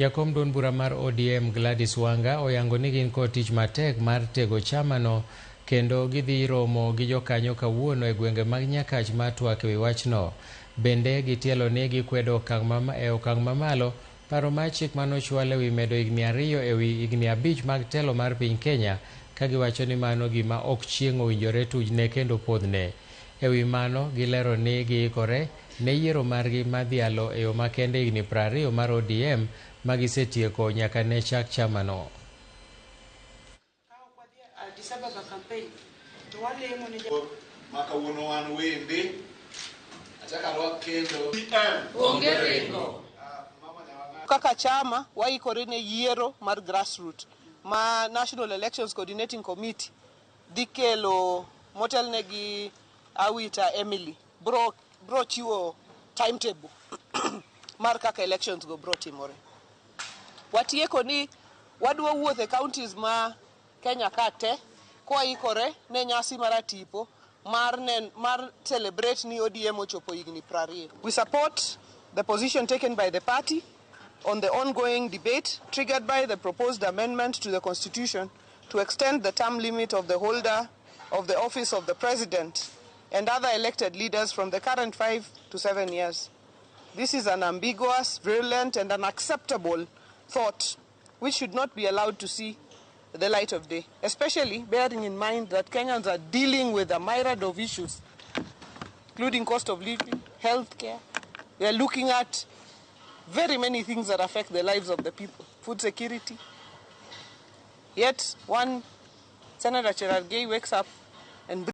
Jakom duond bura mar ODM Gladys Wanga oyango ni gin kod tich matek mar tego chamano kendo gidhi romo gi jokanyo kawuono e gwenge mag Nyakach mar twak ewi wachno. Bende gitielo ni gikwedo e okang' mamalo paro mar chik manochwal ewi medo higni 2 ewi higni 5 mag telo mar piny Kenya ka giwacho ni mano gima ok chieng' owinjore tujne kendo podhne. Ewi mano gilero ni giikore ne yiero margi madhialo e yo makende higni 20 mar ODM ma gisetieko nyaka ne chak chamano. Addis Ababa campaign to walemo ne ma kawuono wan wende achako arwak kendo Onge ringo. Kaka chama waikore ne yiero mar grassroots ma National Elections Coordinating Committee dhi kelo motelne gi Awita Emily bro chiwo timetable mar kaka elections go bro timore. Watieko ni wadwa wuotho e counties ma Kenya ka te kwaikore ne nyasi mar atipo mar celebrate ni ODM ochopo higni 20. We support the position taken by the party on the ongoing debate triggered by the proposed amendment to the Constitution to extend the term limit of the holder of the office of the President and other elected leaders from the current 5 to 7 years. This is an ambiguous, virulent, and unacceptable thought which should not be allowed to see the light of day, especially bearing in mind that Kenyans are dealing with a myriad of issues, including cost of living, healthcare. We are looking at very many things that affect the lives of the people, food security. Yet one Senator Cherargei wakes up and